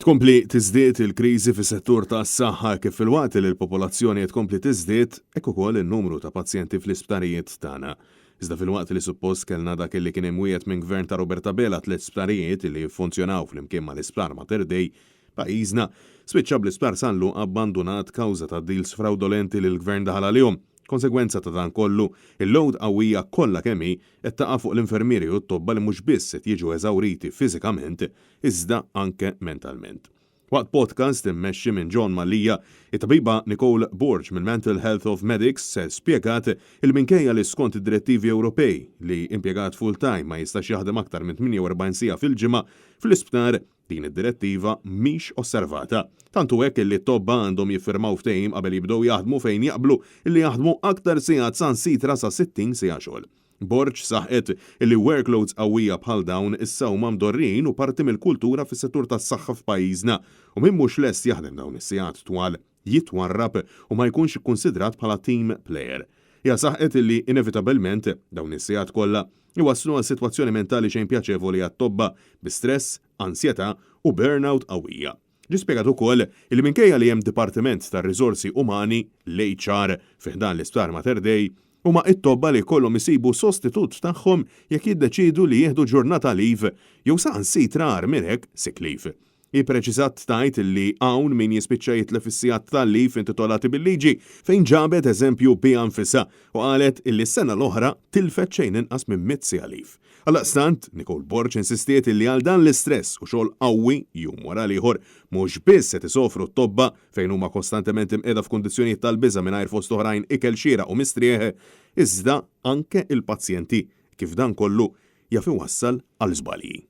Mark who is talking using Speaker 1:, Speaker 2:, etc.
Speaker 1: Tkompli tiżdied il-kriżi fis-settur tas-saħħa kif filwaqt li l-popolazzjoni qed tkompli tiżdied, hekk ukoll in-numru ta' pazjenti fl-isptarijiet tagħna. Iżda filwaqt li suppost kellna dak li kien imwiegħed minn Gvern ta' Robert Abela tliet sptarijiet li jiffunzjonaw flimkien mal-Isptar Mater Dei, pajjiżna spiċċa bl-Isptar San Luqa abbandunat kawża ta' deals frawdolenti li l-Gvern daħal għalihom. Konsegwenza ta' dan kollu, il-load qawwija kollha kemm hi qed taqa' fuq l-infermieri u t-tobba li mhux biss qed jiġu eżawriti fiżikament iżda anke mentalment. Waqt podcast immexxi minn John Mallia, it-tabiba Nicole Borg mill-Mental Health of Medics spjegat li minkejja li skont id-direttivi Ewropej li impjegat full-time ma jistax jaħdem aktar minn 48 siegħa fil-ġimgħa, fl-isptar din id-direttiva mhix osservata. Tant hu hekk li t-tobba għandhom jiffirmaw ftehim qabel jibdew jaħdmu fejn jaqblu li jaħdmu aktar sigħat sansitra sa 60 siegħa xogħol. Borg saħqet li workloads qawwija bħal dawn issa huma mdorrijin u parti mill-kultura fis-settur tas-saħħa f'pajjiżna u min mhux lest jaħdem dawn is-sigħat twal jitwarrab u ma jkunx ikkunsidrat bħala team player. Hija saħqet li inevitabbilment dawn is-sigħat kollha jwasslu għal sitwazzjoni mentali xejn pjaċevoli għat-tobba bi stress, ansjetà u burnout qawwija. Ġie spjegat ukoll li minkejja li hemm Dipartiment tar-Riżorsi Umani, l-HR, fi ħdan l-Isptar Mater Dei, huma t-tobba li jkollhom isibu sostitut tagħhom jekk jiddeċiedu li jieħdu ġurnata leave jew saħansitra agħar minn hekk sick leave. Hi ppreċiżat tgħid li hawn min jispiċċa jitlef is-sigħat tal-leave intitolati bil-liġi fejn ġabet eżempju biha nfisha u qalet illi s-sena l-oħra tilfet xejn inqas minn 100 siegħa leave. Għaldaqstant, Nicole Borg insistiet illi għal dan l-istress u xogħol qawwi jum wara l-ieħor mhux biss qed isofru t-tobba fejn huma kostantement imqiegħda f'kundizzjonijiet tal-biża' mingħajr fost oħrajn ikel xieraq u mistrieħ, iżda anke l-pazjenti kif dan kollu jaf iwassal għal żbalji.